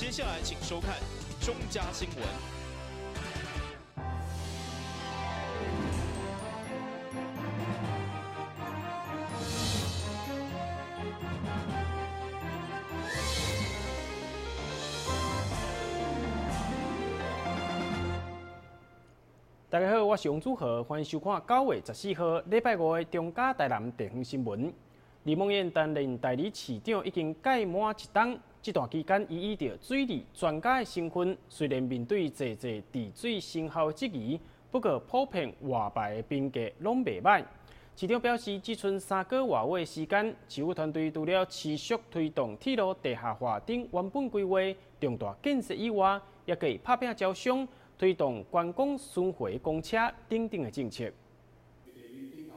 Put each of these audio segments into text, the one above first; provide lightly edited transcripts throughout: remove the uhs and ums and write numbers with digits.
接下來請收看中嘉新聞。大家好，我是王祖豪，歡迎收看9月14號禮拜五的中嘉台南地方新聞。李孟諺擔任代理市長已經屆滿一冬，這段期間伊以著水利專家的身份，雖然面對濟濟治水成效的質疑，不過普遍外賣的評價攏袂䆀。市長表示，這賰3個外月的時間，市府團隊除了持續推動鐵路地下化等原本規劃重大建設以外，也會拍拚招商，推動觀光巡迴公車等等的政策。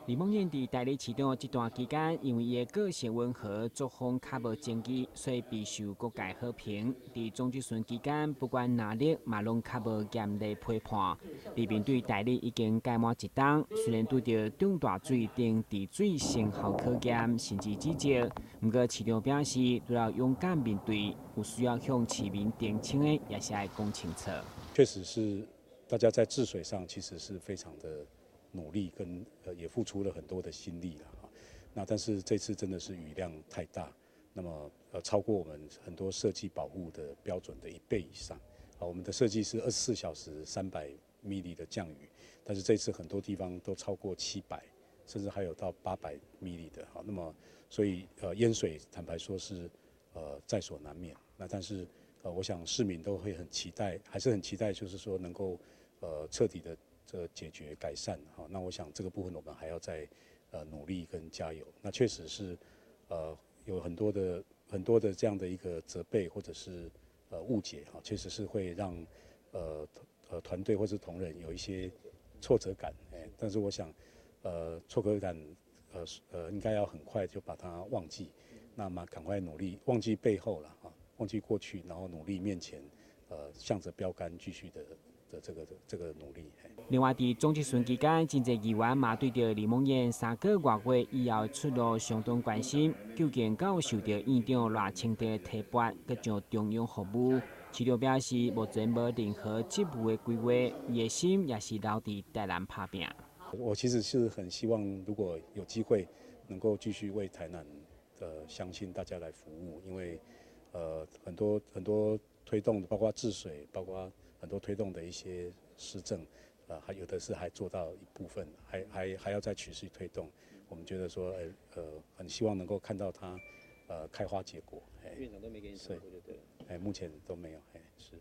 李孟諺佇代理市長這段期間，因為伊的個性溫和、作風較無爭議，所以備受各界好評。佇總質詢期間，不管哪里嘛攏較無嚴厲批判。佇面對代理已經屆滿一冬，雖然拄著重大水等治水成效考驗，甚至指責，毋過市長表示，除了勇敢面對，有需要向市民澄清的，也是愛講清楚。確實是，大家在治水上其實是非常的努力，跟也付出了很多的心力了哈。那但是這次真的是雨量太大，那麼超過我們很多設計保護的標準的1倍以上。啊，我們的設計是24小時300毫米的降雨，但是這次很多地方都超過700，甚至還有到800毫米的。哈，那麼所以淹水坦白說是在所難免。那但是我想市民都會很期待，還是很期待，就是說能夠徹底的這解決改善哈。那我想這個部分我們還要再努力跟加油。那確實是有很多的很多的這樣的一個責備或者是誤解哈，確實是會讓團隊或是同仁有一些挫折感哎。但是我想挫折感應該要很快就把它忘記，那麼趕快努力忘記背後了哈。忘記過去，然後努力面前，向着標杆繼續的這個努力。另外，佇總質詢期間，真濟議員嘛對著李孟諺3個外月以後的出路相當關心，究竟敢有受著院長賴清德的提拔，閣上中央服務？市長表示，目前無任何職務的規劃，伊的心也是留佇台南拍拚。我其實是很希望，如果有機會能夠繼續為台南的鄉親大家來服務，因為很多很多推動，包括治水，包括很多推動的一些施政，還有的是還做到一部分，還要再持續推動。我們覺得說，很希望能夠看到它，開花結果。院長都沒給你說過就對了。哎，目前都沒有，哎，是。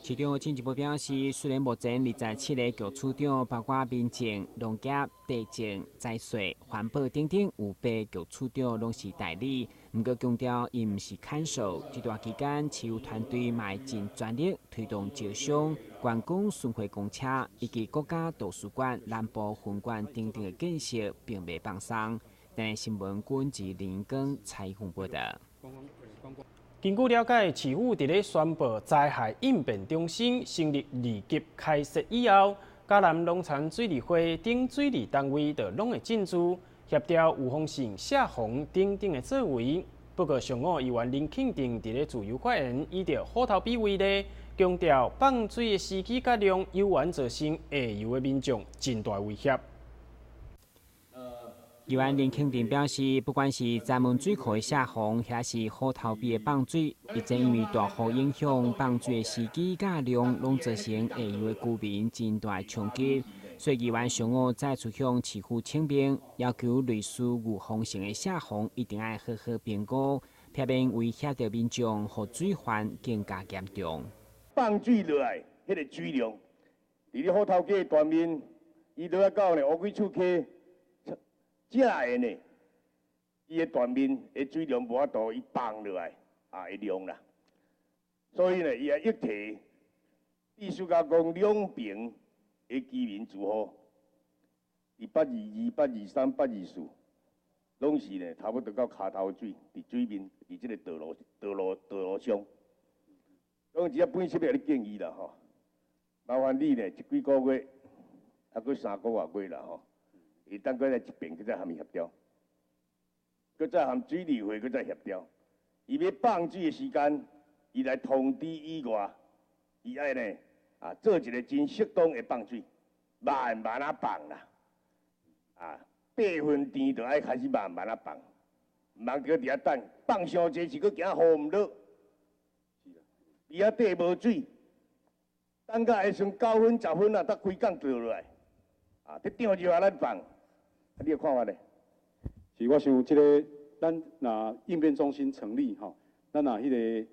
市長進一步表示，雖然目前27個局處長，包括民政、農業、地政、財稅、環保等等，有8個局處長攏是代理，毋過強調伊毋是看守。這段期間，市府團隊嘛會盡全力推動招商、觀光巡迴公車以及國家圖書館南部分館等等的建設，並袂放鬆。台南新聞郭志林跟采訪報道。根據了解，市府佇咧宣布災害應變中心成立二級開設以後，嘉南農田水利會等水利單位就攏會進駐協調預防性泄洪等等的作為。不過，上午議員林慶定佇咧自由發言，以著虎頭埤為例，強調放水的時機佮量，猶原造成下游的民眾真大威脅。議員林慶定表示，不管是閘門水庫的泄洪，抑是虎頭埤的放水，以前因為大雨影響，放水的時機佮量，攏造成下游的居民真大的衝擊。所以議員上午再次向市府請命，要求類似預防性的泄洪一定愛好好評估，避免威脅著民眾，予水患更加嚴重。放水落來，彼個水量，佇咧虎頭埤的斷面，伊落來到呢烏龜厝溪。這個呢，伊的斷面的水量無法度，伊放落來啊，會量啦。所以呢，伊也一提，必須講講兩邊的居民住戶，佇822、823、824，攏是呢，差不多到跤頭水，佇水面，佇這個道路上。所以這本身欲共你建議啦吼，麻煩你呢，這幾個月，猶閣3個外月啦吼。會當閣來一遍，閣再含伊協調，閣再含水利會，閣再協調。伊欲放水的時間，伊來通知以外，伊愛呢啊做一个真適當的放水，慢慢仔放啦。啊，8分甜就愛開始慢慢仔放，毋通閣佇遐等，放傷濟是閣驚雨毋落，伊遐底無水，等到會剩9分10分啊，才規工倒落來，啊，佇漲就予咱放，啊，你的看法呢？是，我想這个咱若應變中心成立吼，咱若彼个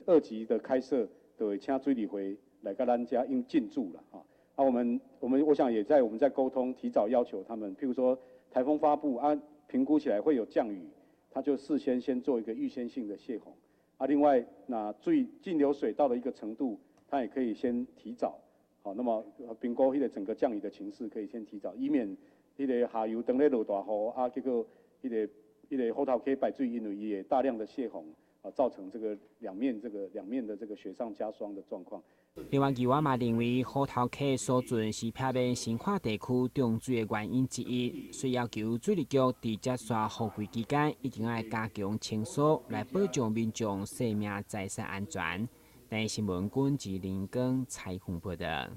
二級的開設，就會請水利會來共咱遮應進駐啦，吼。啊，我們我想也在我們在溝通，提早要求他們，譬如說颱風發布啊，評估起來會有降雨，他就事先先做一個預先性的洩洪。啊，另外那最徑流水到了一個程度，他也可以先提早，好，那麼評估彼個整個降雨的情勢，可以先提早，以免彼个下游當咧落大雨，啊，結果彼個虎頭溪排水，因為伊會大量的洩洪，啊，造成這個兩面的這個雪上加霜的狀況。另外，議員嘛認為，虎頭溪疏浚是避免新化地區漲水的原因之一，所以要求水利局佇接續雨季期間，一定愛加強清掃，來保障民眾生命財產安全。台視新聞軍志林光採訪報道。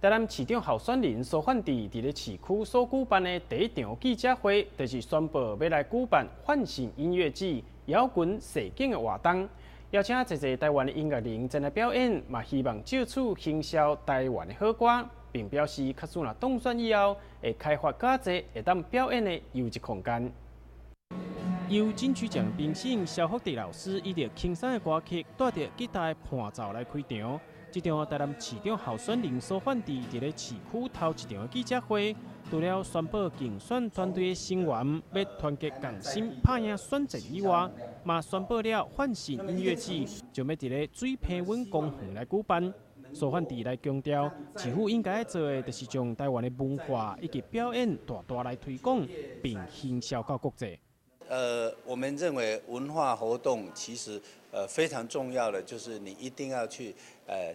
台南市長候選人蘇煥智佇咧市區所舉辦的第一場記者會，就是宣布欲來舉辦喚醒音樂祭搖滾踅景的活動，邀請濟濟台灣的音樂人前來表演，嘛希望藉此行銷台灣的好歌，並表示假使若當選以後，會開發較濟會當表演的優質空間。由金曲獎評審蕭福迪老師以著輕鬆的歌曲，帶著吉他的伴奏來開場。這場台南市長候選人蘇煥智佇咧市區頭一場的記者會，除了宣布競選團隊的成員欲團結共心拍贏選戰以外，嘛宣布了喚醒音樂祭將欲佇咧水湓溫公園來舉辦。蘇煥智來強調，市府應該做的，就是將台灣的文化以及表演大大來推廣，並行銷到國際。我們認為文化活動其實非常重要的，就是你一定要去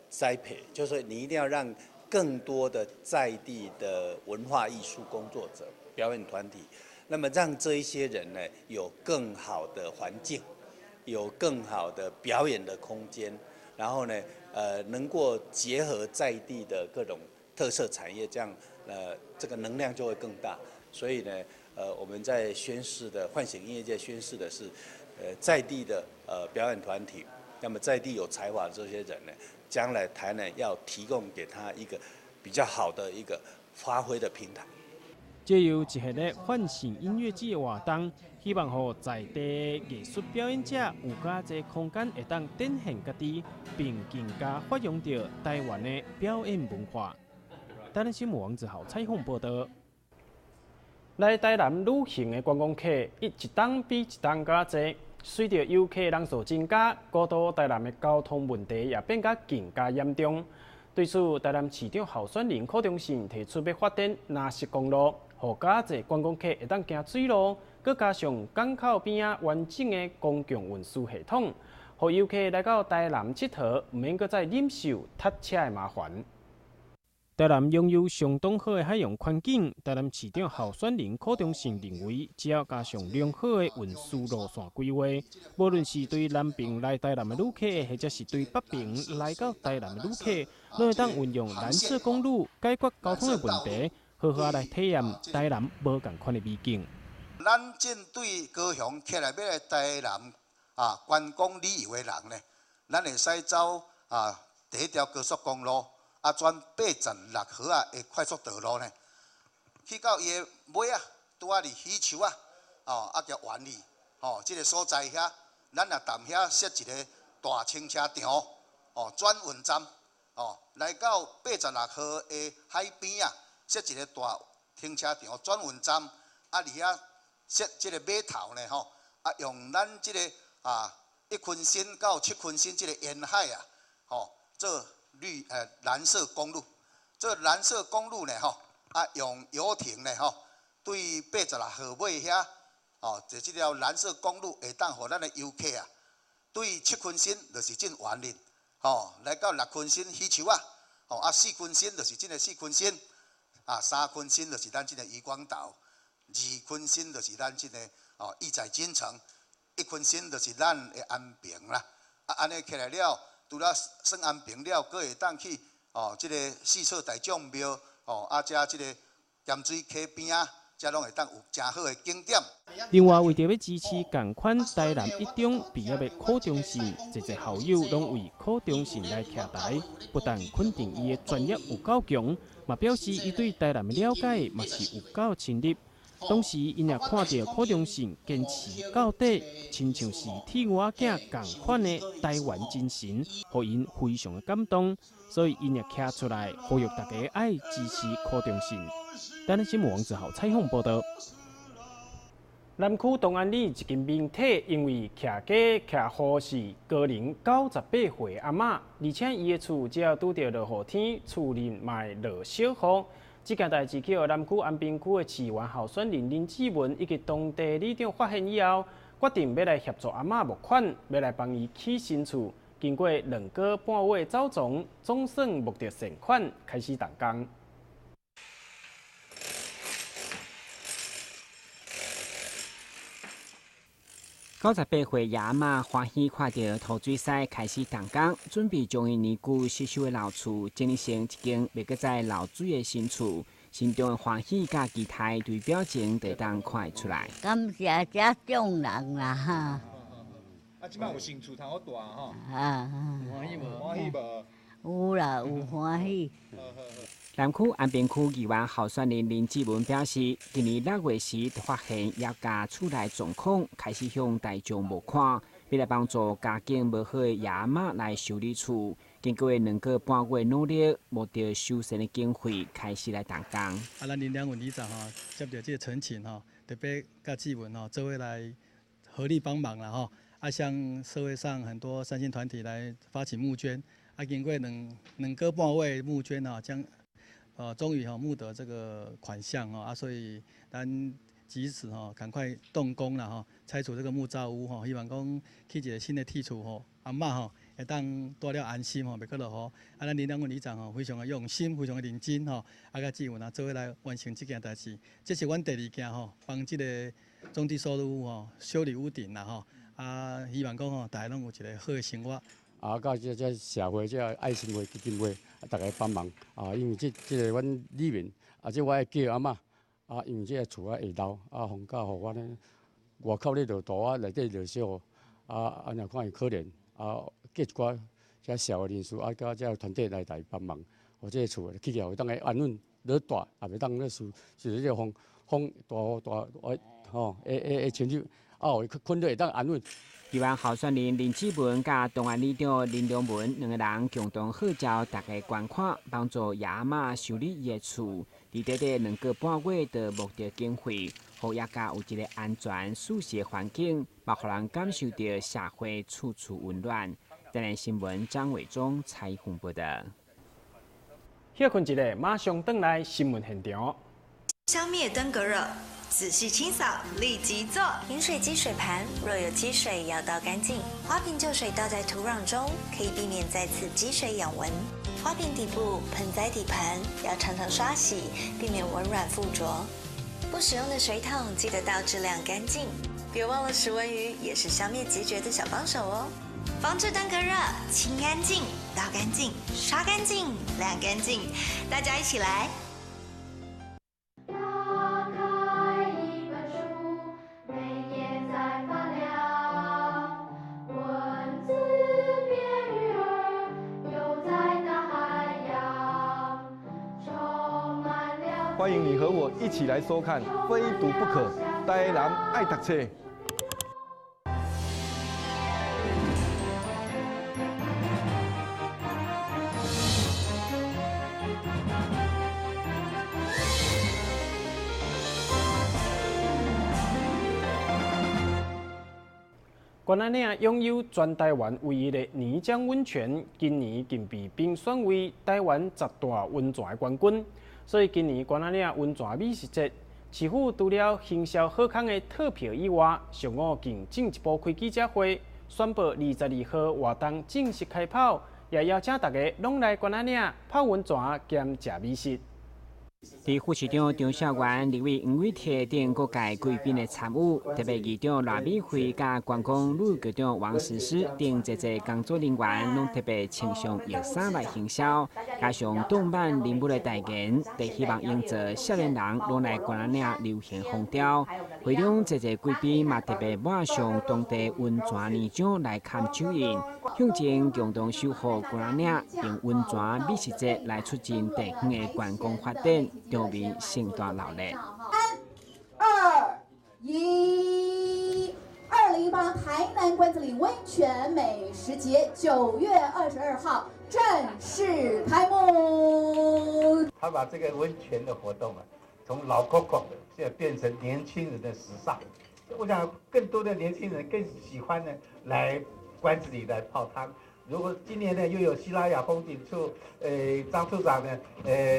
栽培，就是你一定要讓更多的在地的文化藝術工作者、表演團體，那麼讓這一些人呢有更好的環境，有更好的表演的空間，然後呢，能夠結合在地的各種特色產業，這樣這個能量就會更大。所以呢，我們在宣示的喚醒音樂節宣示的是，在地的表演團體，那麼在地有才華的這些人呢，將來台南要提供給他一個比較好的一個發揮的平台。藉由一系列喚醒音樂節的活動，希望予在地藝術表演者有較濟空間會當展現家己，並更加發揚著台灣的表演文化。台南新聞王子豪採訪報道。來台南旅行的觀光客，一冬比一冬較濟。隨著遊客人數增加，古都台南的交通問題也變甲更加嚴重。對此，台南市長候選人柯中信提出欲發展藍色公路，予較濟觀光客會當行水路，閣加上港口邊仔完整的公共運輸系統，予遊客來到台南𨑨迌，毋免閣再忍受塞車的麻煩。台南擁有相當好的海洋環境，台南市長候選人柯中信認為，只要加上良好的運輸路線規劃，無論是對南邊來台南的旅客，或者是對北邊來到台南的旅客，攏會當運用藍色公路解決交通的問題，好好來體驗台南無仝款的美景。咱針對高雄客來欲來台南啊觀光旅遊的人呢，咱會使走啊第一條高速公路。啊，轉86號仔的快速道路呢，去到伊的尾仔，拄仔佇許樹仔，哦，啊叫員里，哦，這个所在遐，咱若踮遐設一个大停車場，哦，轉運站，哦，來到86號的海邊啊，設一个大停車場、轉運站，啊，佇遐設這个碼頭呢，吼，啊，用咱這个啊一鯤鯓到七鯤鯓這个沿海啊，吼，做藍色公路，這藍色公路呢，吼，啊，用遊艇呢，吼，對86號尾遐，哦，就這條藍色公路會當予咱的遊客啊，對七鯤鯓就是進員林，吼，來到六鯤鯓許樹仔，吼，啊，四鯤鯓就是這个四鯤鯓，啊，三鯤鯓就是咱這个漁光島，二鯤鯓就是咱這个哦億載金城。一分身就是咱的安平啦。啊，按呢起來了，除了算安平了，閣會當去哦，這个四處大將廟哦，啊，遮這个鹹水溪邊仔，遮攏會當有誠好的景點。另外，為著欲支持仝款台南一中畢業的柯中信，濟濟校友攏為柯中信來徛台，不但肯定伊的專業有夠強，嘛表示伊對台南的了解嘛是有夠深入。當時𪜶也看著柯中信堅持到底，親像是鐵牛仔囝仝款的台灣精神，予𪜶非常的感動，所以𪜶也徛出來呼籲大家愛支持柯中信。台南新聞王子豪採訪報道。南區東安里一間民宅，因為徛家徛戶是高齡98歲阿嬤，而且伊的厝只要拄著落雨天，厝內嘛會落小雨。這件代誌去予南區安平區的市議員候選人林志文以及當地里長發現以後，決定欲來協助阿嬤募款，欲來幫伊起新厝。經過2個半月走總，總算募著善款，開始動工。98歲爺阿嬤歡喜看著塗水師開始動工，準備將𪜶年久失修的老厝整理成一間袂閣再漏水的新厝，心中的歡喜佮期待對表情就會當看會出來。感謝遮眾人啦哈！啊，這擺有新厝通好住吼。啊，歡喜無？歡喜無？有啦，有歡喜。南區安平區議員候選人林志文表示，今年6月時就發現業家厝內狀況，開始向大眾募款，欲來幫助家境無好的爺阿嬤來修理厝。經過2個半月努力，募著修繕的經費，開始來動工。啊，咱林良文里長吼，接著這個陳情吼，特別佮志文吼，做伙來合力幫忙啦吼。啊，向社會上很多善心團體來發起募捐，啊，經過兩個半月募捐吼，將終於吼募得這個款項吼，啊，所以咱及時吼趕快動工啦吼，拆除這個木造屋吼，希望講起一個新的鐵厝吼，阿嬤吼會當住了安心吼，袂閣落雨。啊，咱林良文里長吼非常的用心，非常的認真吼，啊，佮志文啊做伙來完成這件代誌。這是阮第二件吼，幫這個中低收入戶吼修理屋頂啦吼，啊，希望講吼大家攏有一個好的生活。啊，佮這社會這愛心會基金會，啊，逐家幫忙啊，因為這個阮里面啊，這我愛叫阿嬤啊，因為這个厝啊會漏啊，風甲雨安呢，外口咧落大雨，內底落小雨，啊啊，若看伊可憐啊，叫一寡遮社會人士啊，佮遮團體來來幫忙，予這个厝起來會當會安穩，落大也袂當咧受受這個風大雨大雨吼，會侵入，啊，予伊睏咧會當安穩。議員候選人林志文佮東安里長林良文兩個人共同號召大家捐款，幫助爺阿嬤修理伊的厝。佇短短2個半月就募著經費，予業家有一個安全舒適的環境，嘛予人感受著社會處處溫暖。台南新聞張偉忠採訪報道。歇睏一下，馬上轉來新聞現場。消滅登革熱。仔細清掃，立即做。飲水機水盤若有積水，要倒乾淨。花瓶舊水倒在土壤中，可以避免再次積水養蚊。花瓶底部、盆栽底盤要常常刷洗，避免蚊卵附著。不使用的水桶記得倒置晾乾淨。別忘了食蚊魚也是消滅孑孓的小幫手哦。防治登革熱，清乾淨，倒乾淨，刷乾淨，晾乾淨，大家一起來。歡迎你和我一起來收看《非讀不可》，台南愛讀冊。關仔嶺擁有全台灣唯一的泥漿溫泉，今年更被評選為台灣10大溫泉的冠軍。所以今年關仔嶺溫泉美食節，市府除了行銷好康的套票以外，上午更進一步開記者會，宣布22號活動正式開跑，也邀請大家攏來關仔嶺泡溫泉兼食美食。佇副市長張孝元、立委黃偉哲等各界貴賓的參與，特別議長賴美惠佮觀光旅局長王詩詩等濟濟工作人員，攏特別穿上浴衫來行銷，加上動漫人物的代言，佇希望營造少年人攏來關仔嶺流行風潮。會中濟濟貴賓嘛特別抹上當地溫泉泥漿來牽手印，象徵共同守護關仔嶺，用溫泉美食節來促進地方的觀光發展。場面盛大鬧熱。三、二、一，2018台南關子嶺溫泉美食節9月22號正式開幕。他把這個溫泉的活動啊，從老扣扣的現在變成年輕人的時尚。我想更多的年輕人更喜歡呢來關子嶺來泡湯。如果今年呢又有西拉雅風景處，張處長呢，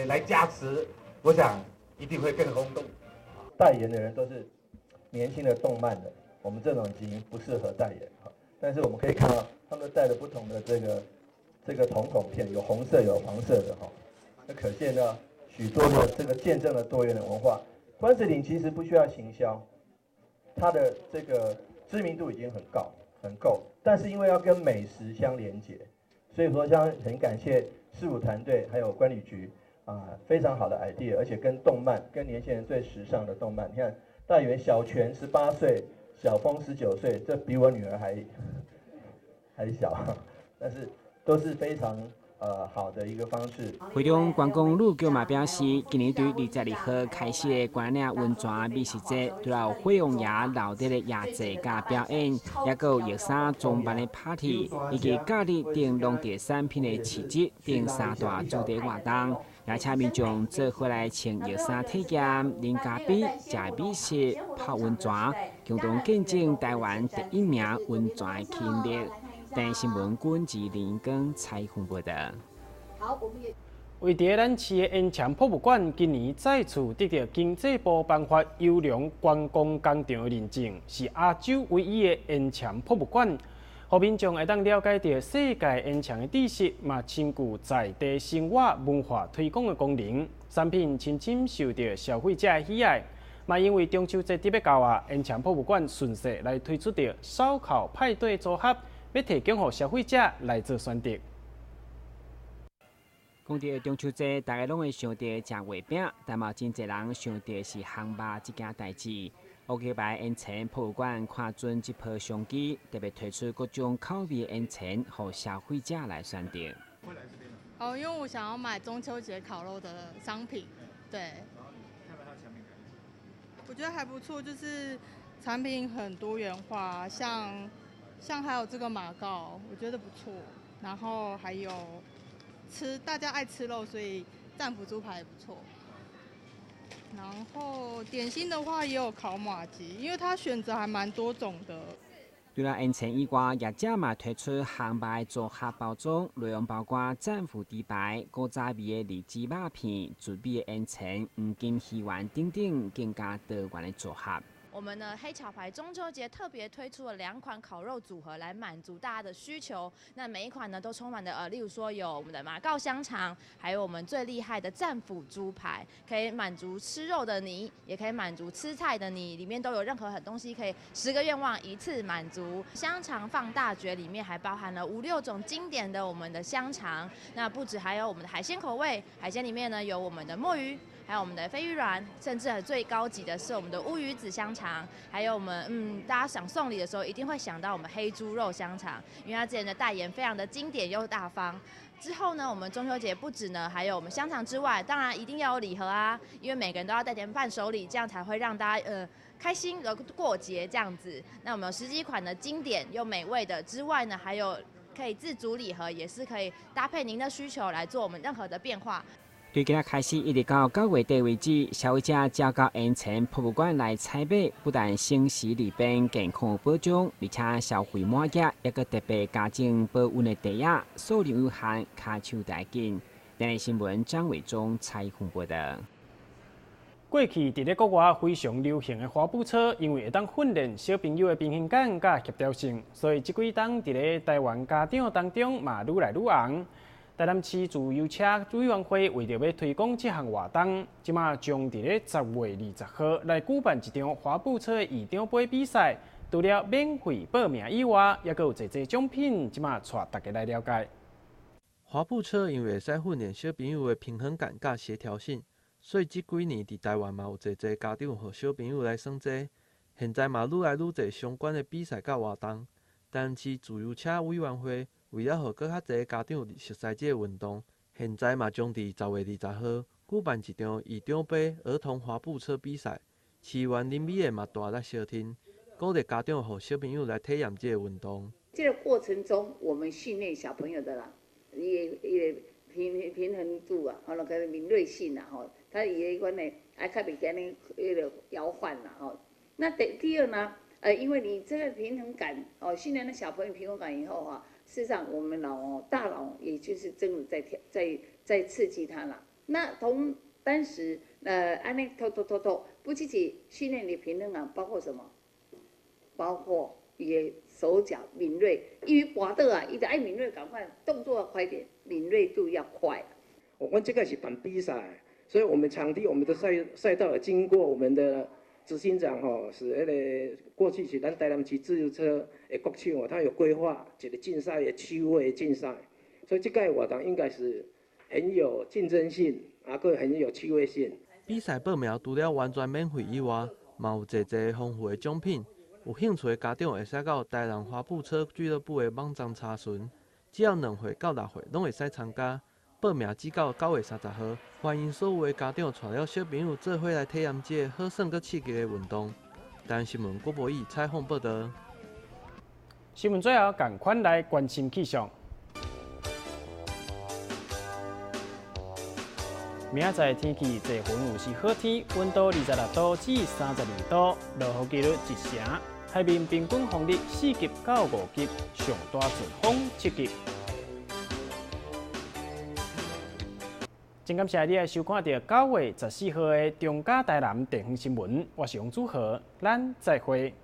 來加持。我想一定會更轟動。代言的人都是年輕的動漫的，我們這種已經不適合代言。但是我們可以看到，他們帶了不同的這個瞳孔片，有紅色有黃色的哈。那可見呢，許多的這個見證了多元的文化。關子嶺其實不需要行銷，它的這個知名度已經很高很夠。但是因為要跟美食相連結，所以說像很感謝市府團隊還有管理局。啊，非常好的 idea，而且跟動漫，跟年輕人最時尚的動漫，你看大員小泉18歲，小峰19歲，這比我女兒還小，但是都是非常好的一個方式。會中觀光旅局嘛表示，今年對22號開始的關仔嶺溫泉美食節，除了有火王爺鬧熱的夜祭佮表演，抑閣有浴衫裝扮的 party，以及假日等農地產品的市集等三大主題活動。也請民眾做伙來穿浴衫體驗、啉咖啡、食美食、泡溫泉，共同見證台灣第一名溫泉的吸引力。台新聞軍志林根採訪報道。好，我們也位佇咱市的鹽埕博物館，今年再次得到經濟部頒發優良觀光工廠的認證，是亞洲唯一的鹽埕博物館，予民眾會當了解著世界鹽埕的知識，嘛親具在地生活文化推廣的功能，產品深深受著消費者的喜愛。嘛，因為中秋節特別到啊，鹽埕博物館順勢來推出著燒烤派對組合，欲提供予消費者來做選擇。講著中秋節，大家攏會想著食月餅，但嘛真濟人想著是烘肉這件代誌。烏雞排鹽埕博物館看準這波商機，特別推出各種口味的鹽埕，予消費者來選擇。哦，因為我想要買中秋節烤肉的商品，對。我覺得還不錯，就是產品很多元化，像還有這個馬告，我覺得不錯。然後還有吃，大家愛吃肉，所以戰斧豬排也不錯。然後點心的話也有烤麻糬，因為它選擇還蠻多種的。除了鹽埕以外，業者嘛推出烘肉的組合包裝，內容包括戰斧豬排、古早味的荔枝肉片、滋味的鹽埕、黃金魚丸等等，更加多元的組合。我們呢黑巧排中秋節特別推出了兩款烤肉組合來滿足大家的需求。那每一款呢都充滿了例如說有我們的馬告香腸，還有我們最厲害的戰斧豬排，可以滿足吃肉的你，也可以滿足吃菜的你，裡面都有任何很東西可以10個願望一次滿足。香腸放大絕裡面還包含了五六種經典的我們的香腸，那不止還有我們的海鮮口味，海鮮裡面呢有我們的墨魚。還有我們的飛魚卵，甚至最高級的是我們的烏魚子香腸，還有我們大家想送禮的時候一定會想到我們黑豬肉香腸，因為它之前的代言非常的經典又大方。之後呢，我們中秋節不止呢，還有我們香腸之外，當然一定要有禮盒啊，因為每個人都要帶點伴手禮，這樣才會讓大家開心的過節這樣子。那我們有十幾款的經典又美味的之外呢，還有可以自組禮盒，也是可以搭配您的需求來做我們任何的變化。對今仔開始一直到9月底為止，消費者只要到鹽埕博物館來採買，不但省時利便、健康有保障，而且消費滿額，抑閣特別加贈保溫的袋仔，數量有限，跤手著愛緊。電視新聞張偉忠採訪報道。過去佇咧國外非常流行的滑步車，因為會當訓練小朋友的平衡感佮協調性，所以這幾冬佇咧台灣家長當中嘛愈來愈紅。台南市自由車委員會為著欲推廣這項活動，這馬將佇咧10月20號來舉辦一場滑步車的市長盃比賽。除了免費報名以外，猶閣有濟濟獎品，這馬帶大家來了解。滑步車因為會使訓練小朋友的平衡感佮協調性，所以這幾年佇台灣嘛有濟濟家長予小朋友來耍這個。現在嘛愈來愈濟相關的比賽佮活動。台南市自由車委員會為了予閣較濟家長熟悉這个運動，現在嘛將佇10月20號舉辦一場市長盃兒童滑步車比賽。市議員林美燕嘛大力相挺，鼓勵家長予小朋友來體驗這个運動。這個過程中，我們訓練小朋友的啦，伊的平衡度啊，吼，那個敏銳性啊，吼，他伊的款的愛較袂按呢彼个搖晃啦，吼。那第二呢，因為你這個平衡感，哦，訓練了小朋友平衡感以後哈，事實上我們腦哦，大腦也就是真的在調，在刺激他了。那同當時，按呢拖拖拖拖，不僅僅訓練你平衡感，包括什麼？包括伊的手腳敏銳，因為跋倒啊，伊就愛敏銳，趕快動作要快點，敏銳度要快。我們這個是辦比賽，所以我們場地、我們的賽道也經過我們的執行長吼，是彼个過去是咱台南市自由車的國手哦，他有規劃一個競賽的區位競賽，所以這屆活動應該是很有競爭性，啊，閣很有趣味性。比賽報名除了完全免費以外，嘛有濟濟豐富的獎品。有興趣的家長會使到台南滑步車俱樂部的網站查詢，只要2歲到6歲攏會使參加。報名只到9月30號，歡迎所有的家長帶了小朋友做伙來體驗這個好耍閣刺激的運動。台南新聞郭博義採訪報導。新聞最後，仝款來關心氣象。明仔載天氣濟雲有時好天，溫度26度至32度，落雨幾率1成。海面平均風力4級到5級，上大陣風7級。真感謝你來收看著9月14號的中嘉台南地方新聞，我是王祖豪，咱再會。